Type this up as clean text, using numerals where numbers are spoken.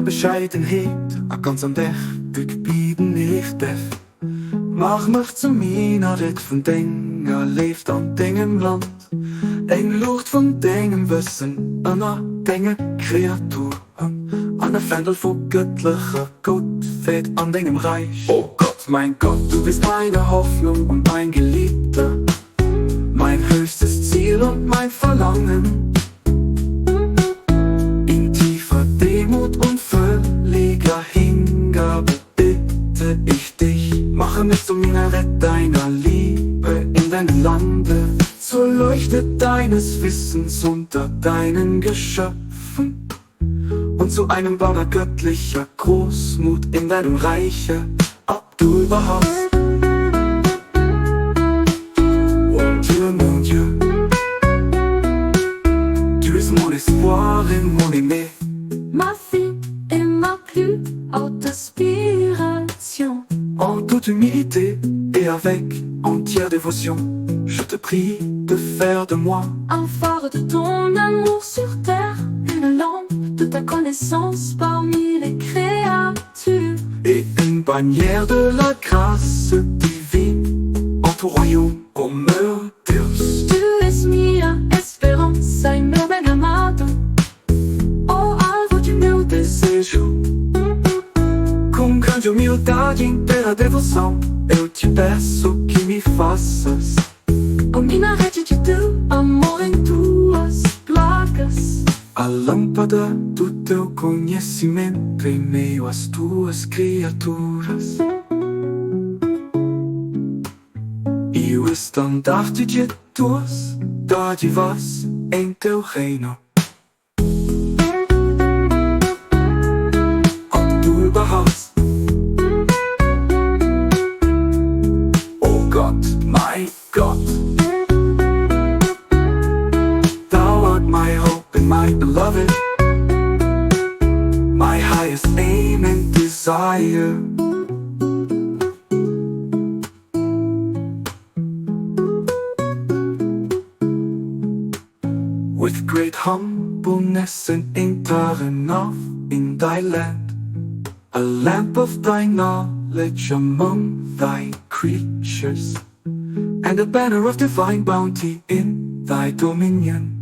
Aller Bescheidenheet a ganz andächteg bieden ich dech, Maach mech zum Minarett vun denger Léift an dengem Land, eng Luucht vun dengem Wëssen ënner denge Kreaturen an e Fändel vu gëttlecher Guttheet an dengem Räich. O Gott, mein Gott, du bist meine Hoffnung und mein Geliebter, mein höchstes Ziel und mein Verlangen. In tiefer Demut und völliger Hingabe bitte ich dich, mache mich zum Minarett deiner Liebe in deinem Lande, zur Leuchte deines Wissens unter deinen Geschöpfen und zu einem Banner göttlicher Großmut in deinem Reiche, Abdu'l-Bahá. Oh Dieu, mon Dieu, tu es mon espoir et mon aimé. Ma vie et ma plus haute aspiration. En toute humilité et avec entière dévotion, je te prie de faire de moi Un phare de ton amour sur terre, une lampe de ta connaissance parmi les créatures. Et une bannière de la grâce divine en ton royaume, ô meu Deus. Tu és minha esperança e meu bem amado, ó alvo de meu desejo. Com grande humildade e inteira devoção, eu te peço que me faças O minarete de teu amor em tuas placas. A lâmpada do teu conhecimento em meio às tuas criaturas. E o estandarte de tuas dádivas em teu reino. Abdu'l-Bahá. O Gott, mein Gott, Thou art my hope and my beloved, my highest aim and desire. With great humbleness and entire enough in thy land, a lamp of thy knowledge among thy creatures, and a banner of divine bounty in thy dominion.